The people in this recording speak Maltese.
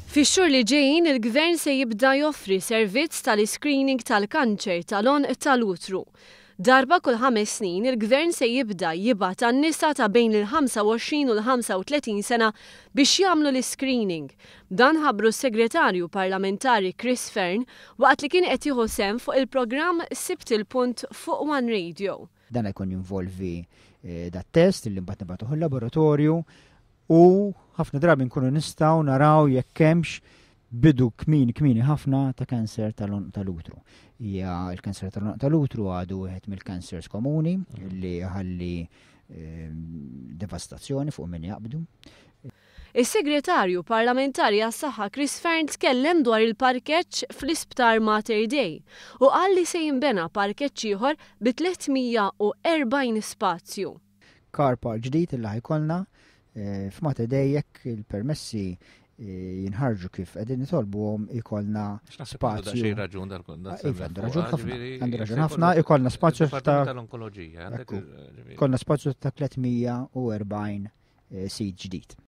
Fix-xhur li ġejjin il-Gvern se jibda joffri servizz tal-iscreening tal-kanċer tal-għonq tal-utru. Darba kull ħames snin il-Gvern se jibda jibgħat għan-nisa ta' bejn il-25 u l-35 sena biex jagħmlu l-iscreening. Dan ħabbru s-Segretarju Parlamentari Chris Fearne waqt li kien qed jieħu sehem fuq il-programm Sibt il-Punt fuq One Radio. Dan jkun jinvolvi dat-test li mbagħad nibagħtuh il-laboratorju U ħafna drabi nkunu nistgħu naraw jekk hemmx bidu kmieni kmieni ħafna ta' kanser tal-utru. Hija l-kanser tal-utru għadu wieħed mill-kansers komuni li ħalli ehm, devastazzjoni fuq min jaqbdu. Is-Segretarju Parlamentari għas-Saħħa Chris Fearne tkellem dwar il-parkeġġ fl-Isptar Mater Dei u qal li se jinbena parkeġġ ieħor bi 340 spazju. Car park ġdid illi ħajkollna eh, f'Mater Dei jekk il-permessi eh, jinħarġu kif qegħdin nitolbuhom ikollna spazju. Xi raġun dal-kun. Ah, iva, għandu raġun ħafna. Għandu raġun ħafna, ikollna spazju ta' tal-onkoloġija. Ikollna spazju ta' 340 eh, sit ġdid.